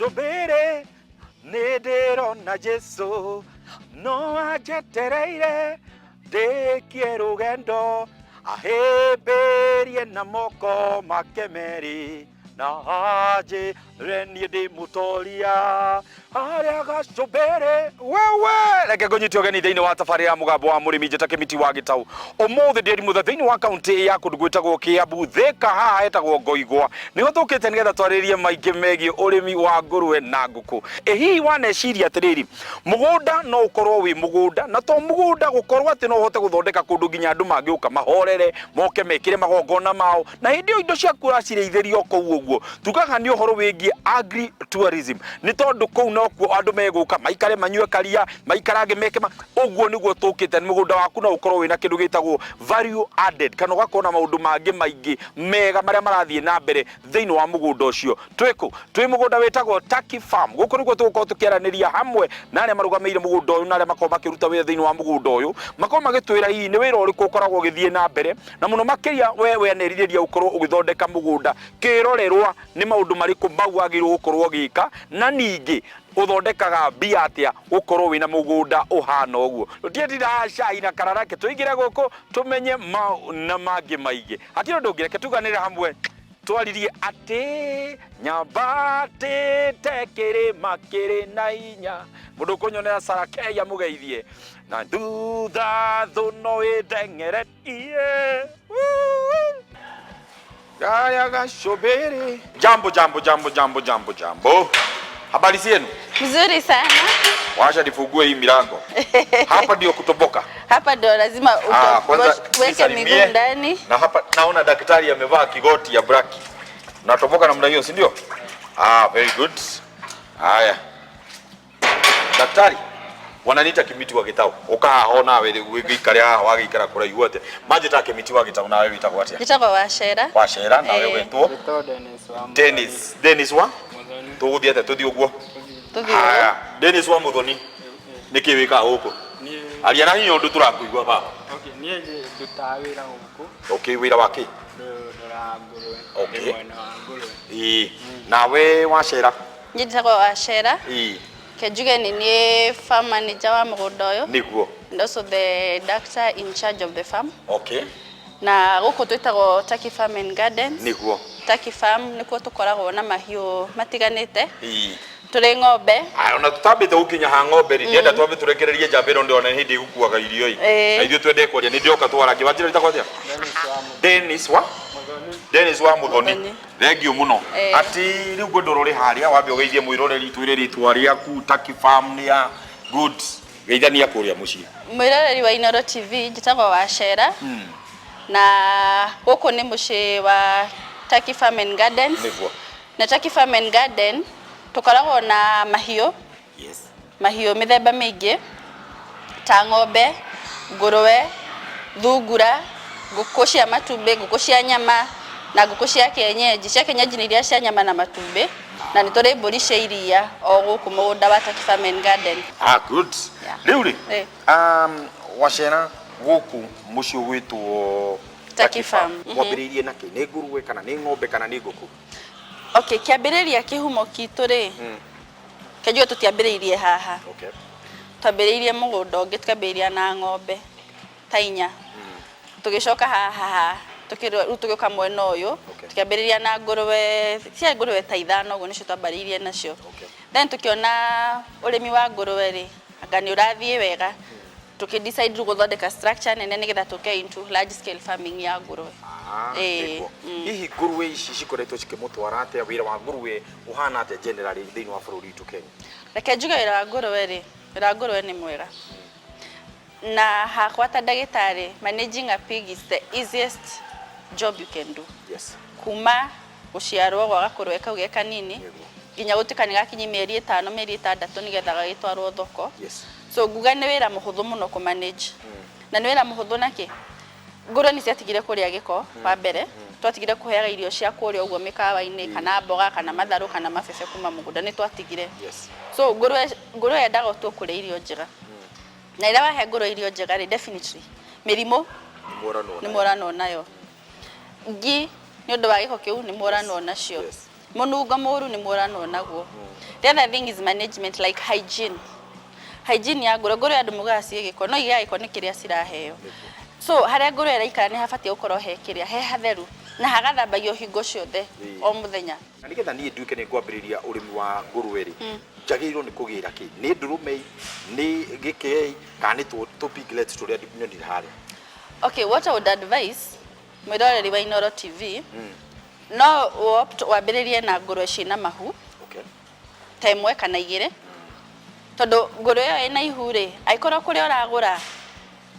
Gacũmbĩrĩ nĩ ndĩrona Jesu no anjetereire ndĩkie rũgendo ahĩmbĩrie na moko make merĩ na anjĩre niĩ ndĩ mũtoria harĩa gacũmbĩrĩ. Wewe reke ngũnyite ũgeni thĩinĩ wa tabarĩra ya Mũgambo wa Mũrĩmi. Njĩta Kĩmiti wa Gĩtaũ. Ũmũthĩ ndĩ Mũtha thĩinĩ wa kaunti ya kũndũ gwĩtagwo Kĩambu, Thĩka, haha hetagwo Ngoigwa. Nĩho tũkĩte nĩgetha twarĩrĩrie maingĩ megiĩ ũrĩmi wa ngũrwe na ngũkũ. Ĩ hihi waneciria atĩrĩrĩ, mũgũnda no ũkorwo wĩ mũgũnda, na to mũgũnda gũkorwo atĩ no ũhote gũthondeka kũndũ nginya andũ mangĩũka mahorere, moke mekĩre magongona mao, na hĩndĩ ĩyo indo ciaku ũracirĩithĩria o kũu ũguo. Tugaga nĩ ũhoro wĩgiĩ agri tourism, nĩ tondũ kũu nokuo andũ megũka maikare, manyue karia, maikarange, meke ma ũguo. Nĩguo tũkĩte mũgũnda waku no ũkorwo wĩna kĩndũ gĩtagwo value added, kana ũgakorwo na maũndũ mangĩ maingĩ mega marĩa marathiĩ na mbere thĩinĩ wa mũgũnda ũcio. Twĩkũ? Twĩ mũgũnda wĩtagwo Turkey Farm. Gũkũ nĩkuo tũgũkorwo tũkĩaranĩria hamwe na arĩa marũgamĩrĩire mũgũnda ũyũ na arĩa makoragwo makĩruta wĩra thĩinĩ wa mũgũnda ũyũ, makorwo magĩtwĩra hihi nĩ wĩra ũrĩkũ ũkoragwo ũgĩthiĩ na mbere, na mũno makĩria we wenerirĩria gũkorwo ũgĩthondeka mũgũnda kĩrorerwa, nĩ maũndũ marĩkũ mau wagĩrĩirwo gũkorwo ũgĩka, na ningĩ ũthondekaga mbia atĩa gũkorwo wĩna mũgũnda ũhana ũguo. Tũtiĩtinda cai na kararake, tũingĩre gũkũ tũmenye mau na mangĩ maingĩ. Hatirĩ ũndũ ũngĩ, reke tuganĩre hamwe twaririe atĩ nyambatĩte kĩrĩma kĩrĩ na hinya. Mũndũ ũkũnyonera Sarakei amũgeithie na thutha thũ no ĩndeng'eretie. Gaya gacũmbĩrĩ. Jambo, jambo, jambo, jambo, jambo, jambo. Habari zenu? Mzuri sana. Wacha nifungue hii milango. Hapa ndio kutoboka. Hapa ndio lazima Ah, kwanza uweke nisalimie. miguu ndani. Na hapa naona daktari amevaa kigoti ya black. Natoboka namna hiyo, si ndio? Ah, very good. Haya. Daktari, wananiita Kimiti wa Gitau. Ukahaho nawe rĩu wĩikare haha wagĩikara kũraihu atĩa? Manjĩtaga Kimiti wa Gitau, nawe wĩtagwo atĩa? Njĩtagwo Wacera. Wacera, nawe Eh. ũgetwo? Gwĩtwo Dennis wa Muthoni. Dennis. Dennis wa? Muthoni. Tũgũthiĩ atĩa? Tũthiĩ ũguo? Tũthiĩ. Haya, Dennis wa Muthoni. Nĩkĩ wĩkaga gũkũ? Niĩ Aria na hinya ũndũ tũrakũigua baba. Okay, niĩ ndutaga wĩra gũkũ. Okay, wĩra wa kĩ? Ndoraga ngũrwe. Okay. Ndĩ mwena wa ngũrwe. Ĩĩ. Nawe Wacera? Niĩ njĩtagwo Wacera. Ĩĩ. Ke njuge nĩ niĩ farm manager wa mũgũnda ũyũ. And also the doctor in charge of the farm. Na gũkũ twĩtagwo Turkey Farm and Gardens. Turkey Farm nĩkuo tũkoragwo na mahiũ matiganĩte. Tũrĩ ng'ombe. Aya, ona tutambĩte gũkinya ha ng'ombe rĩ, ndĩrenda twambe tũrekererie njamba ĩno, ndĩrona nĩ hĩndĩ ĩgũkuaga irio ĩ. Na ithuĩ twende kwaria, nĩ ndĩroka twarangie. Wanjĩra wĩtagwo atĩa? Dennis wa Muthoni. Dennis wa? Muthoni. Dennis wa Muthoni. Muthoni. Thengiũ mũno. Atĩ rĩu ngwenda ũrore harĩa, wambe ũgeithie mwĩroreri, twĩre rĩtwa rĩaku, Turkey Farm nĩ ya good. Geithania kũrĩa mũciĩ. Mwĩroreri wa Inooro TV, njĩtagwo Wacera. Na gũkũ nĩ mũciĩ wa Turkey Farm and Gardens. Na Turkey Farm and Garden tũkoragwo na mahiũ. Mahiũ mĩthemba mĩingĩ ta ng'ombe, ngũrũwe, thungura, ngũkũ cia matumbĩ, ngũkũ cia nyama na ngũkũ cia kienyeji. Cia kienyeji nĩ iria cia nyama na matumbĩ, na nĩ tũrĩ mbũri cia iria o gũkũ mũgũnda wa Turkey Farm and Garden. Ah, good. Yeah. Rĩu rĩ, Eh. Wacera, gũkũ mũciĩ ũgwĩtwo Turkey Farm. Mwambĩrĩirie na kĩ? Nĩ ngũrũwe kana nĩ ng'ombe kana nĩ ngũkũ? Okay, kĩambĩrĩria kĩhumo kitũ rĩ, kĩnjuge tũtiambĩrĩirie haha. Twambĩrĩirie mũgũnda ũngĩ, tukambĩrĩria na ng'ombe ta inya. Tũgĩcoka haha rĩu tũgĩũka mwena ũyũ, tũkĩambĩrĩria na ngũrũwe, ciarĩ ngũrũwe ta ithano ũguo nĩcio twambĩrĩirie nacio. Then tũkĩona ũrĩmi wa ngũrũwe rĩ, anga nĩ ũrathiĩ wega, tũkĩ decide rĩu gũthondeka structure nene nĩgetha tũke into large scale farming ya ngũrũwe. Ah, Ĩĩ, nĩguo. Hihi ngũrũwe ici cikoretwo cikĩmũtwara atĩa? Wĩra wa ngũrũwe ũhana atĩa generally thĩinĩ wa bũrũri witũ Kenya? Reke njuge wĩra wa ngũrũwe rĩ, wĩra wa ngũrũwe nĩ mwega. Na hakwa ta ndagĩtarĩ, managing a pig is the easiest job you can do. Kuma gũciarwo gwa gakũrũwe kau ge kanini nginya gũtuĩka nĩ gakinyia mĩeri 5, mĩeri 6 nĩgetha gagĩtwarwo thoko. So nguga nĩ wĩra mũhũthũ mũno kũ manage. Na nĩ wĩra mũhũthũ nakĩ? Ngũrũwe nĩ ciatigire kũrĩa gĩko wa mbere, twatigire kũheaga irio cia kũrĩa ũguo mĩkawa-inĩ kana mboga kana matharũ kana mabebe kuma mũgũnda nĩ twatigire. So ngũrũwe ngũrũwe yendaga tu kũrĩa irio njega. Na rĩrĩa wahe ngũrũwe irio njega rĩ, definitely mĩrimũ Nĩ mworanwo nĩ mworanwo nayo. Ngi nĩ ũndũ wa gĩko kĩu nĩ mworanwo nacio. Mũnungo mũru nĩ mũranwo naguo. The other thing is management, like hygiene. Hygiene ya ngũrwe, ngũrwe andũ mugaga ciĩ gĩko, no igĩa gĩko nĩ kĩrĩa ciraheo. So harĩa ngũrwe ĩraikara nĩ habatiĩ gũkorwo he kĩrĩa he hatheru na hagathambagio hingo ciothe, o mũthenya. Na nĩgetha niĩ nduĩke nĩ ngwambĩrĩria ũrĩmi wa ngũrwe rĩ, njagĩrĩirwo nĩ kũgĩra kĩ? Nĩ ndũrũme, nĩ gĩkĩei, kana nĩ tũ piglets tũrĩa nyonire harĩa? Okay, what I would advise mwĩroreri wa Inooro TV, no opt wambĩrĩrie na ngũrwe ciĩna mahu, ta ĩmwe kana igĩrĩ, tondũ ngũrwe ĩyo ĩna ihu rĩ, angĩkorwo kũrĩa ũragũra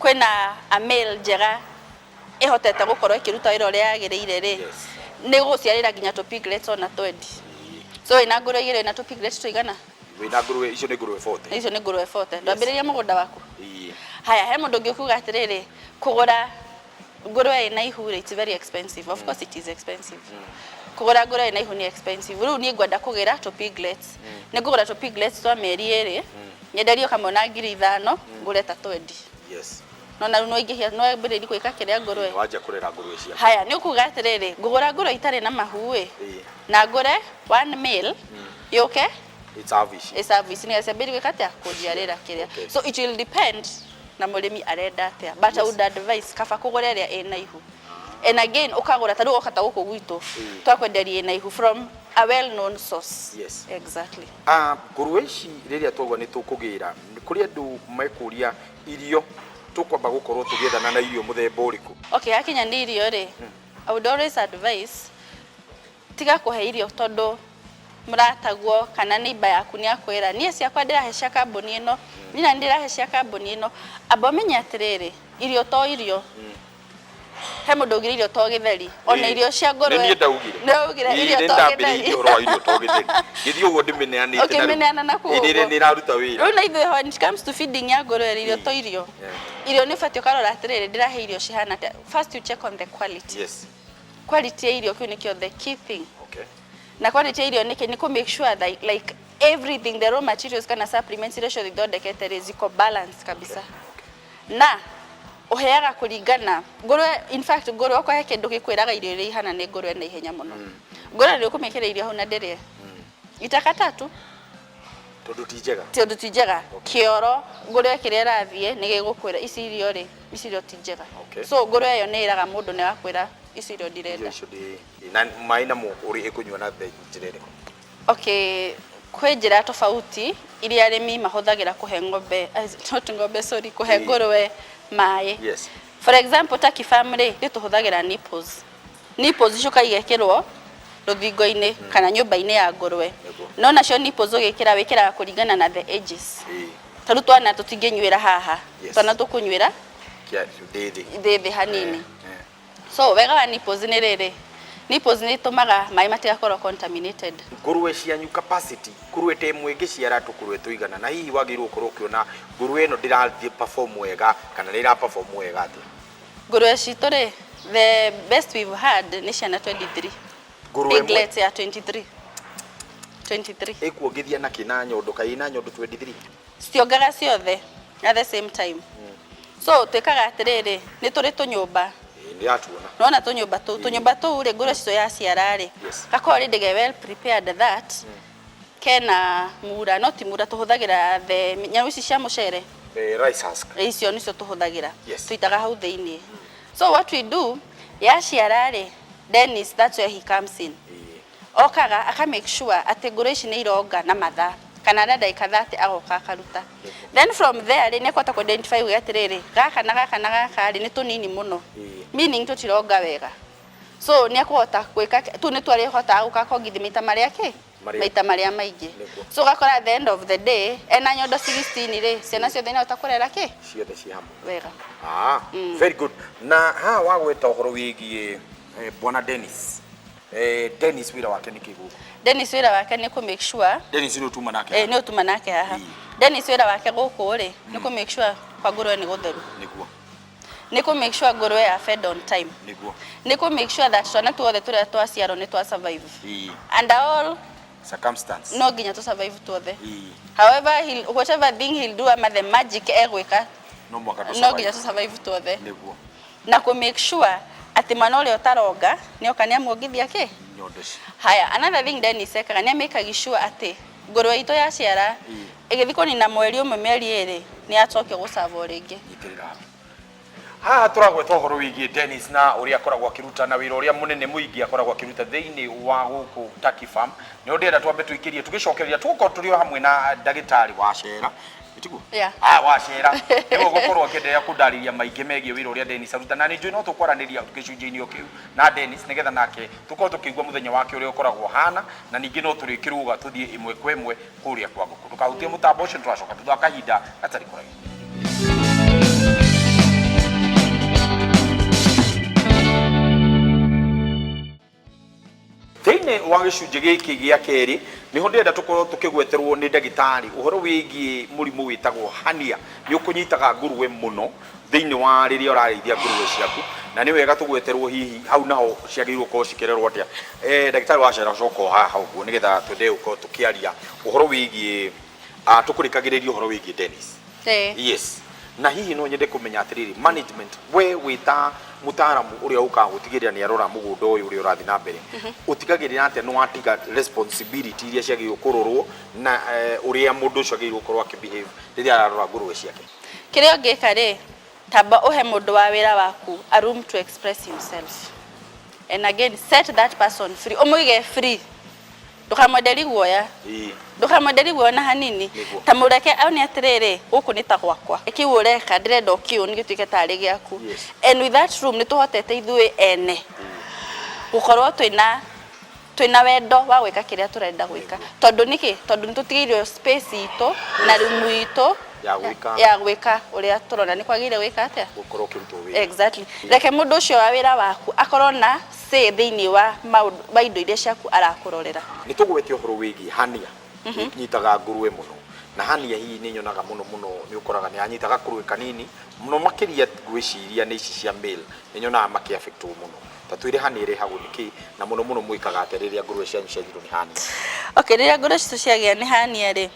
kwĩna a male njega ĩhotete gũkorwo ĩkĩruta wĩra ũrĩa yagĩrĩire rĩ, nĩ gũciarĩra nginya tũ piglets ona 20. So wĩna ngũrwe igĩrĩ, wĩna tũ piglets tũigana? Wĩna ngũrwe, icio nĩ ngũrwe 40. Icio nĩ ngũrwe 40. Ndwambĩrĩria mũgũnda waku. Haya, he mũndũ ũngĩ ũkiuga atĩrĩrĩ, kũgũra ngũrwe ĩna ihu rĩ, it's very expensive. Of course it is expensive. Kũgũra ngũrwe ĩna ihu nĩ expensive. Rĩu niĩ ngwenda kũgĩra tũ piglets, nĩ ngũgũra tũ piglets twa mĩeri 2, nyenderio kamwe na 5,000, ngũre ta 20. No na rĩu no ingĩhia, no wambĩrĩrie gwĩka kĩrĩa ngũrwe. Wanjia kũrera ngũrwe ciaku. Haya, nĩ ũkuga atĩrĩrĩ, ngũgũra ngũrwe itarĩ na mahu ĩ, na ngũre one male yũke It's service. Ĩ service nĩ ciambĩrĩrie gwĩka atĩa? Kũnjiarĩra kĩrĩa. So it will depend na mũrĩmi arenda atĩa, but I would advise kaba kũgũra ĩrĩa ĩna ihu. And again, ũkagũra ta rĩu woka ta gũkũ gwitũ, twakwenderia ĩna ihu from a well known source. Exactly. Ah, ngũrwe ici rĩrĩa twauga nĩ tũkũgĩra, kũrĩ andũ mekũria irio tũkwamba gũkorwo tũgĩethana na irio mũthemba ũrĩkũ? Okay, hakinya nĩ irio rĩ, I would always advise tiga kũhe irio tondũ mũrataguo kana neighbor yaku nĩ akwĩra, niĩ ciakwa ndĩrahe cia kambuni ĩno, niĩ na ndĩrahe cia kambuni ĩno. Amba ũmenye atĩrĩrĩ, irio to irio. He mũndũ augire irio to gĩtheri, ona irio cia ngũrwe. Nĩ niĩ ndaugire. Nĩ waugire irio Nĩ to ndambĩrĩirie gĩtheri. ũhoro wa irio to gĩtheri, gĩthiĩ ũguo ndĩmĩneanĩte na rĩu. Ũkĩmĩneana na kũu ũguo. Nĩ ĩraruta wĩra. Rĩu na ithuĩ, when it comes to feeding ya ngũrwe rĩ, irio to irio. Irio nĩ ũbatiĩ ũkarora atĩrĩrĩ, ndĩrahe irio cihana atĩa. First you check on the quality. Quality ya irio, kĩu nĩkĩo the key thing. Na quality ya irio nĩkĩ? Nĩ kũ make sure that like everything, the raw materials kana supplements iria ciothe ithondekete rĩ, ziko balance kabisa. Na ũheaga kũringana ngũrwe. In fact, ngũrwe okorwo he kĩndũ gĩkwĩraga irio iria ihana nĩ ngũrwe na ihenya mũno. Ngũrwe nĩ ũkũmĩkĩra irio hau na ndĩrĩe, itakataa tu. Tondũ ti njega. Tondũ ti njega. Kĩoro ngũrwe kĩrĩa ĩrathiĩ nĩ gĩgũkwĩra ici irio rĩ, ici irio ti njega. So ngũrwe ĩyo nĩ ĩraga mũndũ, nĩ wakwĩra ici irio ndirenda. Irio icio na maĩ namo ũrĩ ĩkũnyua na njĩra ĩrĩkũ? Okay, kwĩ njĩra tofauti iria arĩmi mahũthagĩra kũhe ng'ombe, not ng'ombe, sorry, kũhe ngũrwe maĩ. For example, Turkey Farm rĩ, nĩ tũhũthagĩra nipples. Nipples icio igekĩrwo rũthingo-inĩ kana nyũmba-inĩ ya ngũrwe. No nacio nipples ũgĩkĩra, wĩkĩraga kũringana na the ages. Ta rĩu twana tũtingĩnyuĩra haha. Twana tũkũnyuĩra Kia thĩ. Thĩ hanini. So wega wa nipples nĩ rĩrĩ, nipples nĩ itũmaga maĩ matigakorwo contaminated. Ngũrwe cianyu capacity, ngũrwe ta ĩmwe ĩngĩciara tũkũrwe tũigana, na hihi wagĩrĩirwo gũkorwo ũkĩona ngũrwe ĩno ndĩrathiĩ perform wega kana nĩ ĩra perform wega atĩa? Ngũrwe citũ rĩ, the best we've had nĩ ciana 23. Ngũrwe ĩmwe? Piglets ya 23, 23. Ĩkuongithia na kĩ na nyondo, kaĩ ĩna nyondo 23? Citiongaga ciothe at the same time. So twĩkaga atĩrĩrĩ, nĩ tũrĩ tũnyũmba. Ĩĩ, nĩratuona. Nona tũnyũmba tũu, tũnyũmba tũu rĩ, ngũrwe cicio yaciara rĩ, gakorwo rĩ ndĩge well prepared that kena mura, no ti mura tũhũthagĩra, the nyamũ ici cia mũcere. Rice husk. Icio nicio tũhũthagĩra. Tũitaga hau thĩiniĩ. So what we do, yaciara rĩ, Dennis, that's where he comes in. Okaga aka make sure atĩ ngũrwe ici nĩ ironga na mathaa kana na ndagĩka 30, agoka akaruta. Then from there rĩ, nĩ ekũhota kũ identify uge atĩrĩrĩ, gaka na gaka na gaka rĩ, nĩ tũnini mũno, meaning tũtironga wega. So nĩ ekũhota gwĩka tũu nĩ twarĩhotaga gũka akongithia maita marĩa kĩ maita marĩa maingĩ. So ũgakora at the end of the day ena nyondo 16 rĩ, ciana ciothe nĩahota kũrera kĩ Ciothe ciĩ hamwe wega. Ah, very good. Na haha wagweta ũhoro wĩgiĩ bwana Dennis. Dennis wĩra wake nĩ kĩ gũkũ? Dennis wĩra wake nĩ kũ make sure Dennis nĩ ũtuma nake? Eh, nĩ ũtuma nake haha. Dennis wĩra wake gũkũ rĩ, nĩ kũ make sure kwa ngũrwe nĩ gũtheru, nĩ kũ make sure ngũrwe ya fed on time, nĩ kũ make sure that twana tuothe tũrĩa twaciarwo nĩ twa survive under all circumstance. No nginya tũ survive tuothe. However whatever thing he'll do ama the magic egwĩka, No mũhaka tũ no nginya survive. tũ survive tuothe. Na kũ make sure atĩ Atĩ mwana ũrĩa ũtaronga nĩoka nĩamuongithia kĩ Nyondo ici. Haya, another thing Dennis ekaga nĩ amĩkaga sure atĩ ngũrwe itũ yaciara ĩgĩthiĩ kũnina mweri ũmwe, mĩeri 2, nĩ yacokio gũcavwo rĩngĩ. Nyitĩrĩra hau. Haha tũragweta ũhoro wĩgiĩ Dennis na ũrĩa akoragwo akĩruta na wĩra ũrĩa mũnene mũingĩ akoragwo akĩruta thĩinĩ wa gũkũ Turkey Farm. Nĩ ndĩrenda twambe tũikĩrie tũgĩcokereria tũgũkorwo tũrĩ o hamwe na ndagĩtarĩ wa cera. Tiguo? Yeah. Ah, wa cera. Nĩwe ũgũkorwo akĩenderea kũndarĩria maingĩ megiĩ wĩra ũrĩa Dennis aruta na nĩ njũĩ no tũkwaranĩria gĩcunjĩ-inĩ o kĩu na Dennis nĩgetha nake tũkorwo tũkĩigua mũthenya wake ũrĩa ũkoragwo ũhana na ningĩ no tũrĩkĩrũga tũthiĩ ĩmwe kwa ĩmwe kũrĩa kwa ngũkũ. Ndũkahutie mũtambo ũcio, nĩtũracoka thutha wa kahinda gatarĩ kũraihu. Thĩinĩ wa gĩcunjĩ gĩkĩ gĩa kerĩ nĩho ndĩrenda tũkorwo tũkĩgweterwo nĩ ndagĩtarĩ ũhoro wĩgiĩ mũrimũ wĩtagwo hernia. Nĩ ũkũnyitaga ngũrwe mũno thĩinĩ wa rĩrĩa ũrarĩithia ngũrwe ciaku, na nĩ wega tũgweterwo hihi hau naho ciagĩrĩirwo gũkorwo cikĩrerwo atĩa. Ndagĩtarĩ wa cera, coka o haha ũguo nĩgetha twende gũkorwo tũkĩaria ũhoro wĩgiĩ tũkũrĩkagĩrĩria ũhoro wĩgiĩ Dennis. Yes. Na hihi no nyende kũmenya atĩrĩrĩ, management, we wĩta mũtaaramu ũrĩa ũkaga gũtigĩrĩra nĩ arora mũgũnda ũyũ ũrĩa ũrathiĩ na mbere, ũtigagĩrĩra atĩa nĩ watiga responsibility iria ciagĩrĩirwo kũrorwo na ũrĩa mũndũ ũcio agĩrĩirwo gũkorwo akĩbehave rĩrĩa ararora ngũrwe ciake? Kĩrĩa ũngĩka rĩ, tamba ũhe mũndũ wa wĩra waku a room to express himself, and again set that person free, ũmũige free, ndũkamwenderi guoya, ndũkamwenderi guoya na hanini. Nĩguo. Ta mũreke one atĩrĩrĩ, gũkũ nĩ ta gwakwa, kĩu ũreka ndĩrenda ũkĩũ nĩ gĩtuĩke tarĩ gĩaku. And with that room nĩ tũhotete ithuĩ ene gũkorwo twĩna wendo wa gwĩka kĩrĩa tũrenda gwĩka, tondũ nĩkĩ? Tondũ nĩ tũtigĩirwo space itũ na room itũ ya gwĩka, ya gwĩka ũrĩa tũrona nĩ kwagĩrĩire gwĩka atĩa, gũkorwo ũkĩrutwo wĩra. Exactly. Reke mũndũ ũcio wa wĩra waku akorwo na say thĩinĩ wa maũndũ wa indo iria ciaku arakũrorera. Nĩ tũgwete ũhoro wĩgiĩ hernia, ĩnyitaga ngũrwe mũno, na hernia hihi nĩ nyonaga mũno mũno nĩ ũkoraga nĩ yanyitaga kũrwe kanini mũno makĩria, ngwĩciria nĩ ici cia male nĩ nyonaga makĩaffectwo mũno. Ta twĩre hernia ĩrehagwo nĩ kĩ na mũno mũno mwĩkaga atĩa rĩrĩa ngũrwe cianyu cianyitwo nĩ hernia? Okay, rĩrĩa ngũrwe citũ ciagĩa nĩ hernia rĩ,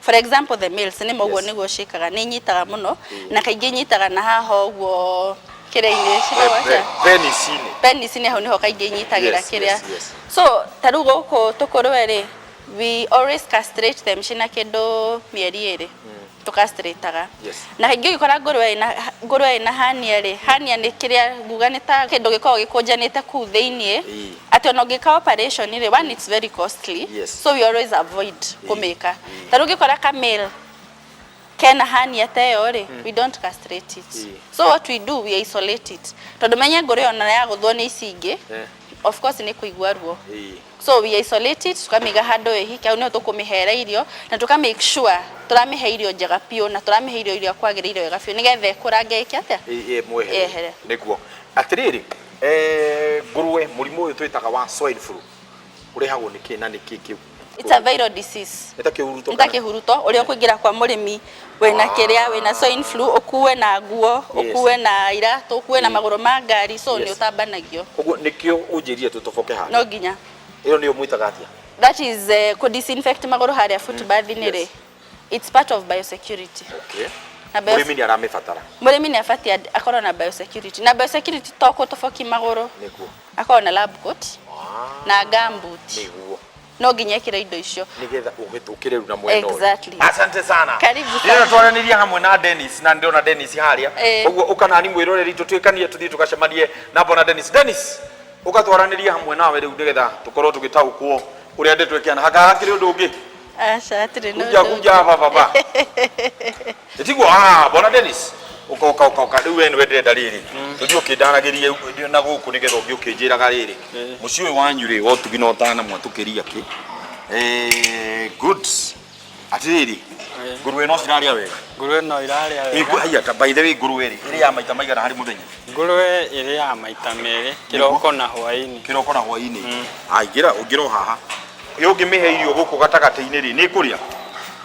for example the males nĩ moguo, nĩguo ciĩkaga, nĩ inyitaga mũno na kaingĩ inyitaga na haha ũguo kĩrĩa-inĩ ciĩtagwo atĩa? Penis-inĩ. Penis-inĩ, hau nĩho kaingĩ inyitagĩra kĩrĩa. So ta rĩu gũkũ tũkũrwe rĩ, we always castrate them cina kĩndũ mĩeri 2, tũcastrataga. Na kaingĩ ũgĩkora ngũrwe ĩna hernia rĩ, hernia nĩ kĩrĩa nguga nĩ ta kĩndũ gĩkoragwo gĩkũnjanĩte kũu thĩiniĩ, atĩ ona ũngĩka operation rĩ, one, it's very costly. So we always avoid kũmĩka. Ta rĩu ũngĩkora ka male kena hernia ta ĩyo rĩ, we don't castrate it. So what we do, we isolate it, tondũ menye ngũrwe ona yagũthwo nĩ ici ingĩ, of course nĩ kũigua ruo. So we isolate it, tukamĩiga handũ ĩhike, hau nĩho tũkũmĩhera irio na tũka make sure tũramĩhe irio njega biũ na tũramĩhe irio iria kwagĩrĩire wega biũ nĩgetha ĩkũrange ĩke atĩa? Mwehere. Yehere. Nĩguo atĩrĩrĩ, ngũrwe mũrimũ ũyũ twĩtaga wa swine flu ũrehagwo nĩ kĩ na nĩ kĩ kĩu? It's a viral disease. Nĩ ta kĩhuruto? Nĩ ta kĩhuruto ũrĩa ũkũingĩra kwa mũrĩmi wĩna kĩrĩa wĩna swine flu, ũkue na nguo, ũkue na iratũ, ũkue na magũrũ ma ngari, so nĩ ũtambanagio. Ũguo nĩkĩo ũnjĩrire tũtoboke haha. No nginya. Ĩyo nĩyo mwĩtaga atĩa? That is kũ disinfect magũrũ harĩa foot bath-inĩ rĩ, it's part of biosecurity. Na Mũrĩmi nĩ aramĩbatara. Mũrĩmi nĩ abatiĩ akorwo na biosecurity, na biosecurity to gũtoboki magũrũ, akorwo na lab coat na gumboot. No nginya ĩkĩre indo icio nĩgetha ũhĩtũkĩre rĩu na mwena ũyũ. Exactly. Asante sana. Karibu Ndĩrona sana. twaranĩria hamwe na Dennis na ndĩrona Dennis harĩa. Ũguo ũkanani mwĩroreri tũtuĩkanie tũthiĩ tũgacemanie na bwana Dennis. Dennis, ũgatwaranĩria hamwe nawe rĩu nĩgetha tũkorwo tũgĩtaũkwo ũrĩa ndeto ĩkĩana. Haka hakĩrĩ ũndũ ũngĩ? Aca, hatirĩ na Kuja ũndũ kuja ũngĩ. hapa baba. Tiguo, bwana Dennis. Ũka ũka ũka ũka rĩu we nĩwe ndĩrenda rĩrĩ. Tũthiĩ ũkĩndaragĩrie na gũkũ nĩgetha ũthiĩ ũkĩnjĩraga rĩrĩ. Mũciĩ ũyũ wanyu rĩ, wa ũtugi na ũtana mwatũkĩria kĩ? Good. Atĩrĩrĩ, ngũrwe no cirarĩa wega? Ngũrwe no irarĩa wega. Haiya, ta by the way ngũrwe rĩ, ĩrĩaga maita maigana harĩ mũthenya? Ngũrwe ĩrĩaga maita merĩ, kĩroko na hwaĩ-inĩ. Kĩroko na hwaĩ-inĩ. Aingĩra, ũngĩra o haha. Ĩ ũngĩmĩhe irio gũkũ gatagatĩ-inĩ rĩ, nĩ ĩkũrĩa?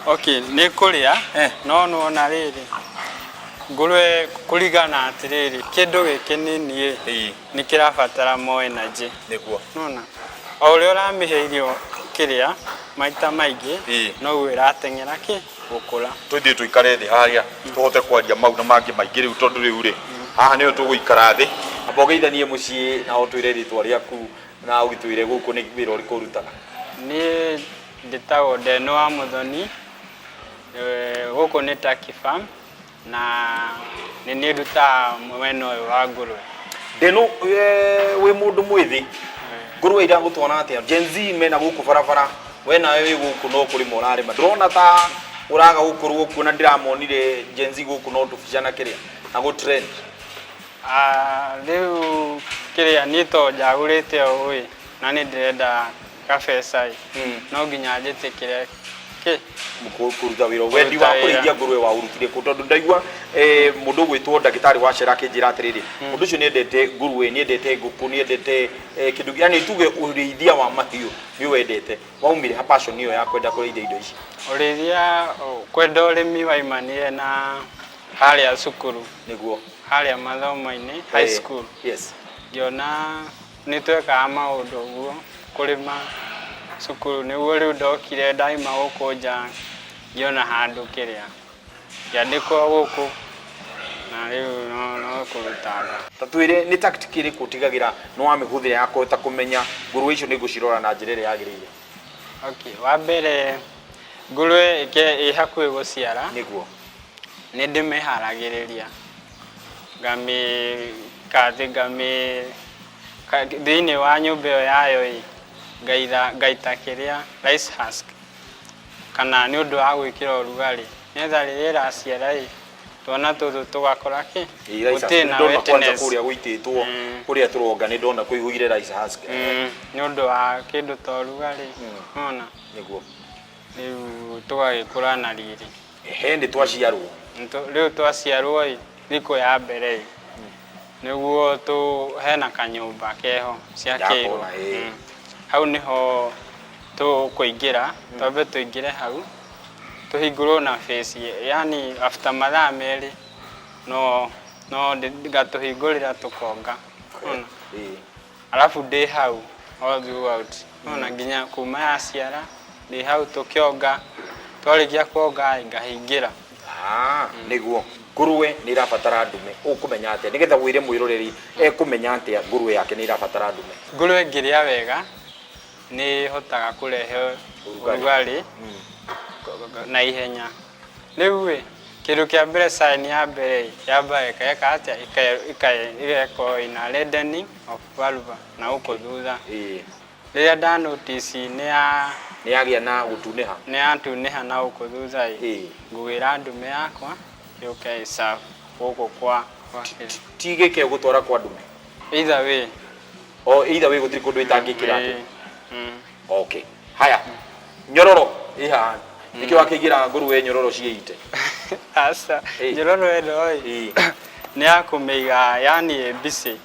Okay, nĩ ĩkũrĩa, no nĩwona rĩrĩ, ngũrwe kũringana atĩrĩrĩ, kĩndũ gĩkĩ nini ĩ, nĩ kĩrabatara more energy. Nĩwona? O ũrĩa ũramĩhe irio kĩrĩa maita maingĩ, noguo ĩrateng'era kĩ gũkũra. Tũthiĩ tũikare thĩ harĩa tũhote kwaria mau na mangĩ maingĩ rĩu, tondũ rĩu rĩ haha nĩho tũgũikara thĩ Amba ũgeithanie mũciĩ na ũtwĩre rĩtwa rĩaku na ũgĩtwĩre gũkũ nĩ wĩra ũrĩkũ ũrutaga. Niĩ njĩtagwo Ndeno wa Mũthoni, gũkũ nĩ Turkey Farm na nĩ niĩ ndutaga mwena ũyũ wa ngũrwe. Ndeno, wĩ mũndũ mwĩthĩ, ngũrwe iragũtwara atĩa? Gen Z mena gũkũ barabara, we nawe wĩ gũkũ no kũrĩma ũrarĩma. Ndũrona ta ũraga gũkorwo kuo na ndĩramonire Gen Z gũkũ no tũbica na kĩrĩa na gũ trend. Ah, rĩu kĩrĩa niĩ to njagũrĩte ũũ ĩ na nĩ ndĩrenda gabeca ĩ no nginya njĩtĩkĩre kĩ Kũruta wĩra wendi wa Kũruta wĩra. kũrĩithia ngũrwe waũrutire kũ? Tondũ ndaigua mũndũ ũgwĩtwo ndagĩtarĩ wa Cera akĩnjĩra atĩrĩrĩ, mũndũ ũcio nĩendete ngũrwe, nĩendete ngũkũ, nĩendete kĩndũ, yani tuge ũrĩithia wa mahiũ nĩ wendete. Waumire ha passion ĩyo ya kwenda kũrĩithia indo ici? Ũrĩithia, kwenda ũrĩmi waimanire na harĩa cukuru. Nĩguo. Harĩa mathomo-inĩ, high school. Yes. Ngĩona nĩ twekaga maũndũ ũguo, kũrĩma cukuru. Nĩguo rĩu ndokire ndaima gũkũ nja ngĩona handũ kĩrĩa, ngĩandĩkwo gũkũ na rĩu no kũrutanga. Ta twĩre nĩ tactic ĩrĩkũ ũtigagĩra nĩ wamĩhũthĩra ya kũhota kũmenya ngũrũwe icio nĩ ngũcirora na njĩra ĩrĩa yagĩrĩire? Okay, wa mbere ngũrũwe ĩ hakuhĩ gũciara. Nĩguo. Nĩ ndĩmĩharagĩrĩria, ngamĩka atĩ ngamĩ thĩinĩ wa nyũmba ĩyo yayo ĩ, ngaita kĩrĩa rice husk kana nĩ ũndũ wa gwĩkĩra ũrugarĩ, nĩgetha rĩrĩa ĩraciara ĩ, twana tũtũ tũgakora kĩ, Ĩ, rice husk. gũtirĩ na Nĩ ndona kwanza wetness. kũrĩa gũitĩtwo kũrĩa tũronga nĩ ndona kũihũire rice husk. Nĩ ũndũ wa kĩndũ ta ũrugarĩ, nĩwona? Nĩguo. Rĩu tũgagĩkũra na riri. Ehe, nĩ twaciarwo. Rĩu twaciarwo ĩ, thikũ ya mbere ĩ, nĩguo tũ hena kanyũmba keho ciakĩirwo. Ndakona, ĩĩ. Hau nĩho tũkũingĩra, twambe tũingĩre hau, tũhingũrwo na face, yani after mathaa merĩ, no no ngatũhingũrĩra tũkonga. Ũna. Ĩĩ. Alafu ndĩ hau all throughout. Nona nginya kuma yaciara ndĩ hau tũkĩonga, twarĩkia kuonga ĩ ngahingĩra. Ah, nĩguo ngũrũwe nĩ ĩrabatara ndume. Ũkũmenya atĩa nĩgetha wĩre mwĩroreri ekũmenya atĩa ngũrũwe yake nĩ ĩrabatara ndume? Ngũrũwe ĩngĩrĩa wega nĩ ĩhotaga kũrehe ũrugarĩ na ihenya. Rĩu ĩ, kĩndũ kĩa mbere sign ya mbere ĩ, yambaga ĩgeka atĩa? Ĩgakorwo ĩna reddening of vulva na gũkũ thutha. Rĩrĩa nda notice nĩ ya Nĩ yagĩa na gũtunĩha. Nĩ yatunĩha na gũkũ thutha ĩ, ngũgĩra ndume yakwa yũke ĩ serve gũkũ kwa kĩrĩa. Ti gĩke ũgũtwara kwa ndume? Either way. O either way gũtirĩ kũndũ ĩtangĩkĩra atĩ. Okay. Haya. Nyororo ĩ haha. Nĩkĩ wakĩigĩra ngũrũwe nyororo ciĩite? Aca. Nyororo ĩno ĩ nĩ ya kũmĩiga yani ĩ busy.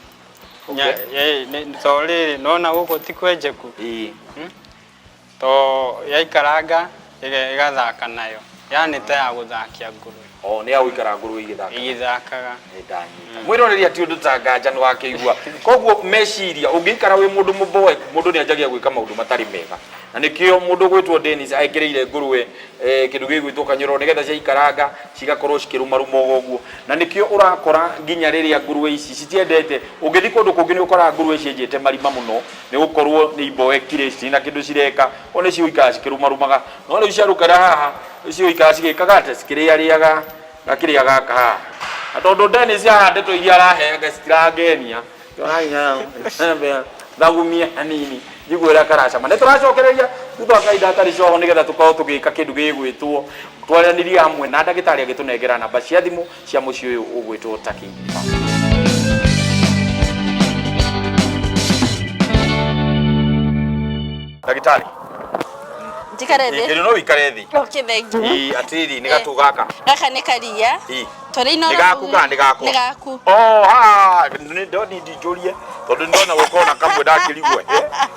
To rĩrĩ nĩwona gũkũ ti kwenjeku? To yaikaranga ĩgathaka nayo. Yani ta ya gũthakia ngũrũwe. O nĩ ya gũikara ngũrũwe igĩthakaga. Igĩthakaga. Nĩ ndanyita. Mwĩroreri ati ũndũ ta nganja nĩ wakĩigua. Koguo meciria ũngĩikara wĩ mũndũ mũboeku mũndũ nĩ anjagia gwĩka maũndũ matarĩ mega. Na nĩkĩo mũndũ ũgwĩtwo Dennis ekĩrĩire ngũrũwe kĩndũ gĩgwĩtwo kanyororo nĩgetha ciaikaranga cigakorwo cikĩrũmarũma ũguo. Na nĩkĩo ũrakora nginya rĩrĩa ngũrũwe ici citiendete, ũngĩthiĩ kũndũ kũngĩ nĩ ũkoraga ngũrũwe cienjete marima mũno nĩ gũkorwo nĩ imboekire citirĩ na kĩndũ cireka, o nĩ cigũikara cikĩrũmarũmaga. No rĩu ciarũkara haha cigũikara cigĩkaga atĩa? Cikĩrĩarĩaga gakĩrĩa gaka haha. Na tondũ Dennis haha ndeto iria araheanga citirangenia, thagumie hanini njigue ũrĩa karacama. Nĩ tũracokereria thutha wa kahinda hatarĩ coho nĩgetha tũkorwo tũgĩka kĩndũ gĩgwĩtwo twaranĩrie hamwe na ndagĩtarĩ agĩtũnengera namba cia thimũ cia mũciĩ ũyũ ũgwĩtwo Turkey Farm. Ndagĩtarĩ, Njikare thĩ. Ĩ, no ũikare thĩ. Okay, thank you. Ĩ, atĩrĩrĩ, nĩ gatũ gaka. Gaka nĩ karia. Ĩ. Tũrĩ Nĩ gaku kana nĩ gakwa? Nĩ gaku. Oh, ha, nĩ ndoni ndinjũrie tondũ nĩ ndona gũkorwo na kamwe ndakĩrigwo.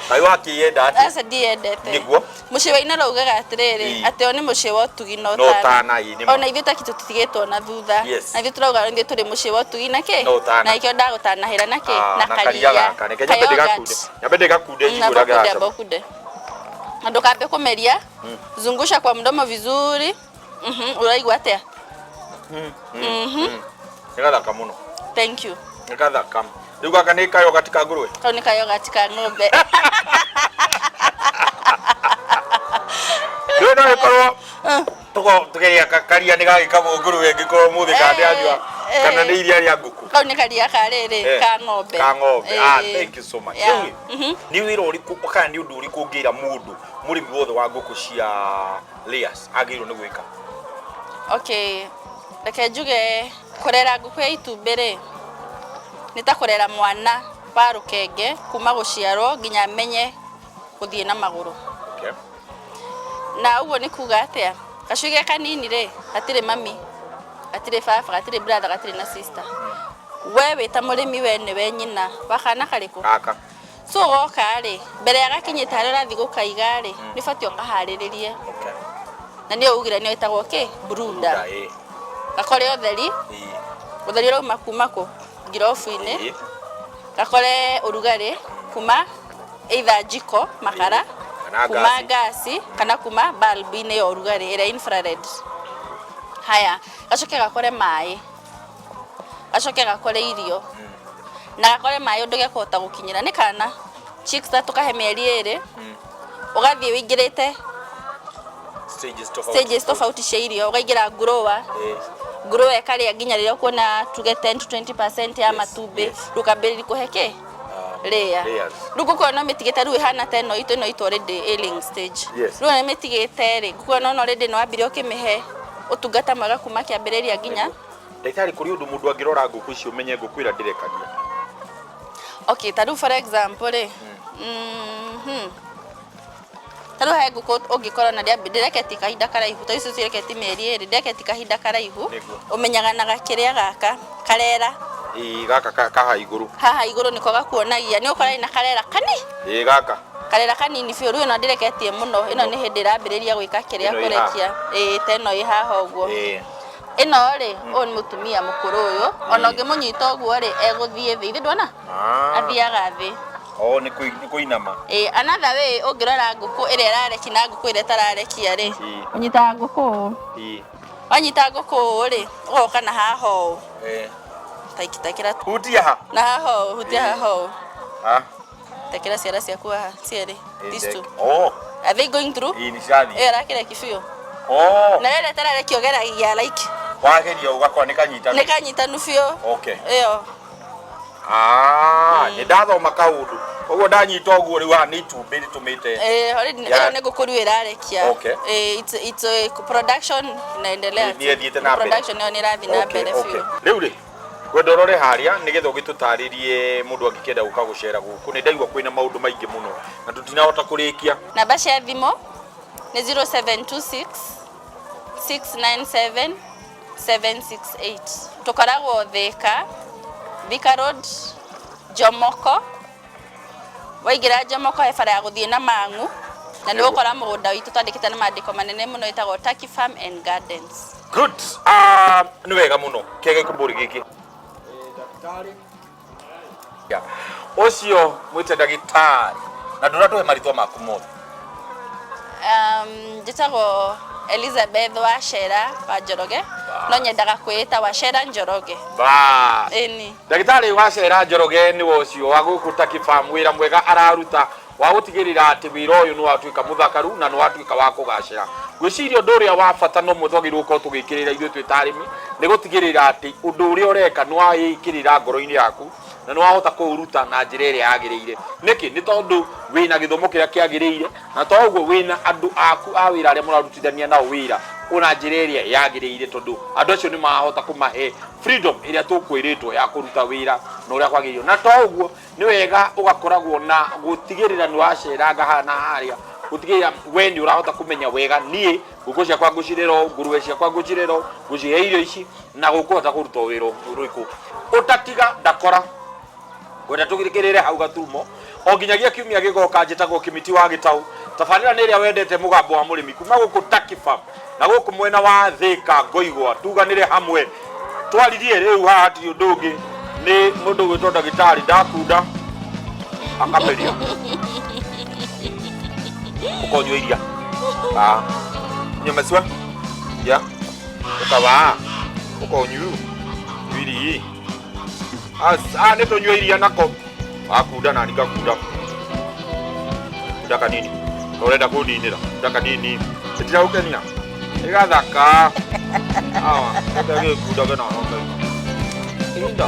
Kaĩ wakĩyenda atĩa? Aca ndiyendete. Nĩguo. Mũciĩ wa Inooro ugaga atĩrĩrĩ, Ĩ. atĩ o nĩ mũciĩ wa ũtugi na Na ũtana. ũtana, ĩ, nĩ ma. Ona ithuĩ taki tũtitigĩtwo na thutha. Yes. Na ithuĩ tũrauga ithuĩ tũrĩ mũciĩ wa ũtugi na kĩ? Na ũtana. Na nĩkĩo ndagũtanahĩra na kĩ? Ah, Na na karia karia. gaka. Reke nyambe Ka ndĩgakunde. yogurt. Nyambe ndĩgakunde njigue ũrĩa Amba ũkunde, karacama. amba ũkunde. Na ndũkambe kũmeria. Zungusha kwa mdomo vizuri. Ũraigua atĩa? Nĩ gathaka mũno. Thank you. Nĩ gathaka. Rĩu gaka nĩ kayogati ka ngũrwe. Kau nĩ kayogati ka ng'ombe. Rĩu no ĩkorwo tugeria karia nĩ gagĩkamwo ngũrwe ĩngĩkorwo mũthĩ kana ndĩranyua kana nĩ iria rĩa ngũkũ. Kau nĩ karia ka rĩrĩ ka ng'ombe. Ka ng'ombe. Ah, thank you so much. Rĩu nĩ wĩra ũrĩkũ kana nĩ ũndũ ũrĩkũ ũngĩra mũndũ mũrĩmi wothe wa ngũkũ cia layers agĩrĩirwo nĩ gwĩka? Okay, reke njuge kũrera ngũkũ ya itumbĩ rĩ, nĩ ta kũrera mwana wa rũkenge kuma gũciarwo nginya amenye gũthiĩ na magũrũ. Okay. Na ũguo nĩ kuga atĩa? Gacui ge kanini rĩ, gatirĩ mami, gatirĩ baba, gatirĩ brother, gatirĩ na sister. We wĩ ta mũrĩmi we nĩwe nyina wa kana karĩkũ? Gaka. So goka rĩ, mbere ya gakinyĩte harĩa ũrathiĩ gũkaiga rĩ, nĩ ũbatiĩ ũkaharĩrĩrie. Okay. Na nĩyo ugire nĩyo ĩtagwo kĩ? Brooder. Ĩĩ. Gakore ũtheri, Ĩĩ. ũtheri ũrauma kuma kũ? Ngirobu-inĩ. Ĩĩ. Gakore ũrugarĩ kuma either njiko makara, Kana kuma ngasi. ngasi kana kuma bulb-inĩ ya ũrugarĩ ĩrĩa infrared. Haya, gacoke gakore maĩ, gacoke gakore irio na gakore maĩ ũndũ gekũhota gũkinyĩra. Nĩ kana chicks ta tũkahe mĩeri 2, ũgathiĩ wĩingĩrĩte Stages tofauti. Stages tofauti cia irio, ũkaingĩra grower. Ĩĩ. Grower ĩkarĩa nginya rĩrĩa ũkuona tuge 10 to 20% ya matumbĩ, rĩu ũkambĩrĩria kũhe kĩ? Layer. Layers. Rĩu ngũkũ ĩyo no mĩtigĩte rĩu ĩhana ta ĩno itũ, ĩno itũ already ĩ laying stage. Yes. Rĩu ĩno mĩtigĩte rĩ, ngũkũ ĩno already nĩ wambire ũkĩmĩhe ũtungata mwega kuma kĩambĩrĩria nginya. Ndagĩtarĩ, kũrĩ ũndũ mũndũ angĩrora ngũkũ icio ũmenye ngũkũ ĩrĩa ndĩrekagia? Okay, ta rĩu for example rĩ, ta rĩu he ngũkũ ũngĩkorwo na ndĩreketie kahinda karaihu, ta icio cireketie mĩeri 2, ndĩreketie kahinda karaihu, Nĩguo. ũmenyaga na gakĩrĩa gaka karera. Ĩĩ, gaka kaha igũrũ. Haha igũrũ nĩko gakuonagia, nĩ ũkora ĩna karera kani. Ĩĩ, gaka. Karera kanini biũ, rĩu ĩno ndĩreketie mũno, ĩno nĩ hĩndĩ ĩrambĩrĩria gwĩka kĩrĩa Ĩno ĩ haha. kũrekia. Ĩĩ, ta ĩno ĩ haha ũguo. Ĩĩ. Ĩno rĩ, ũyũ nĩ mũtumia mũkũrũ ũyũ, ona ũngĩmũnyita ũguo rĩ, egũthiĩ thĩ. Ithe ndwona? Athiaga thĩ. Oh, nĩ kũinama. Ĩĩ, another way ũngĩrora ngũkũ ĩrĩa ĩrarekia na ngũkũ ĩrĩa ĩtararekia rĩ, Ĩĩ. ũnyitaga ngũkũ ũũ. Ĩĩ. Wanyita ngũkũ ũũ rĩ, ũgoka na haha ũũ. Ĩĩ. Ta ikitakĩra. Hutia ha. Na haha ũũ, hutia haha ũũ. Ha? Tekera ciara ciaku haha cierĩ. These two. Oh. Are they going through? Ĩĩ, nĩ cirathiĩ. Ĩyo ĩrakĩreki biũ. Oh. Na ĩrĩa ĩtararekia ũgeragia like. Wageria ũgakora nĩ kanyitanu. Nĩ kanyitanu biũ. Okay. Ĩyo. Ah, nĩ ndathoma kaũndũ. Koguo ndanyita ũguo rĩu haha nĩ itumbĩ rĩtũmĩte. Eh, already Ya. ĩyo nĩ ngũkũ rĩu ĩrarekia. Okay. Eh, it's a production inaendelea. Nĩ ĩthiĩte na mbere. Production ĩyo nĩ ĩrathiĩ na Okay, mbere okay. biũ. Rĩu rĩ, ngwenda ũrore harĩa nĩgetha ũgĩtũtarĩrie mũndũ angĩkĩenda gũka gũcera gũkũ. Nĩ ndaigua kwĩna maũndũ maingĩ mũno na tũtinahota kũrĩkia. Namba cia thimũ nĩ 0726 697 768. Tũkoragwo Thika, Thika Road, Jomoko. Waingĩra Jomoko he bara ya gũthiĩ na Mang'u, na nĩ ũgũkora mũgũnda witũ twandĩkĩte na maandĩko manene mũno ĩtagwo Turkey Farm and Gardens. Good. Ah, nĩ wega mũno. Kĩege kĩmbũri gĩkĩ. Ya. Ũcio mwĩte ndagĩtarĩ na ndũratũhe marĩtwa maku mothe. Njĩtagwo Elizabeth Wachera wa Njoroge, no nyendaga kwĩĩta Wachera Njoroge. Bas. Ĩni. Ndagĩtarĩ Wachera Njoroge nĩwe ũcio wa gũkũ Turkey Farm, wĩra mwega araruta wa gũtigĩrĩra atĩ wĩra ũyũ nĩ watuĩka mũthakaru na nĩ watuĩka wa kũgacĩra. Ngwĩciria ũndũ ũrĩa wa bata no ũmwe twagĩrĩirwo gũkorwo tũgĩkĩrĩra ithuĩ twĩ ta arĩmi nĩ gũtigĩrĩra atĩ ũndũ ũrĩa ũreka nĩ wawĩkĩrĩra ngoro-inĩ yaku na nĩ wahota kũũruta na njĩra ĩrĩa yagĩrĩire. Nĩkĩ? Nĩ tondũ wĩna gĩthomo kĩrĩa kĩagĩrĩire na to ũguo wĩna andũ aku a wĩra arĩa mũrarutithania nao wĩra na njĩra ĩrĩa yagĩrĩire, tondũ andũ acio nĩ marahota kũmahe freedom ĩrĩa tũkwĩrĩtwo ya kũruta wĩra na ũrĩa kwagĩrĩire. Na to ũguo nĩ wega ũgakoragwo na gũtigĩrĩra nĩ waceranga haha na harĩa, gũtigĩrĩra we nĩ ũrahota kũmenya wega niĩ ngũkũ ciakwa ngũcirera ũũ, ngũrũwe ciakwa ngũcirera ũũ, ngũcihe irio ici na gũkũhota kũruta wĩra ũrĩkũ. Ũtatiga ndakora. Ngwenda tũgĩkĩrĩre hau gaturumo o nginyagia kiumia gĩgoka. Njĩtagwo Kĩmiti wa Gĩtaũ. Tabarĩra nĩ ĩrĩa wendete, mũgambo wa mũrĩmi, kuma gũkũ Turkey Farm na gũkũ mwena wa Thika. Ngoigwa tuganĩre hamwe twaririe rĩu haha hatirĩ ũndũ ũngĩ, nĩ mũndũ gwĩtwo ndagĩtarĩ ndakunda akameria ũkonyua iria. Ah, nyua maziwa ya ũkawa ũkonyuu iri. A nĩ tũnyue iria nako. Wakunda na ngakunda. Kunda kanini. Ũrenda kũninĩra. Kunda kanini. Ĩtiragũkenia. Ĩgathaka. Awa, ndagĩkundage na. Ihinda.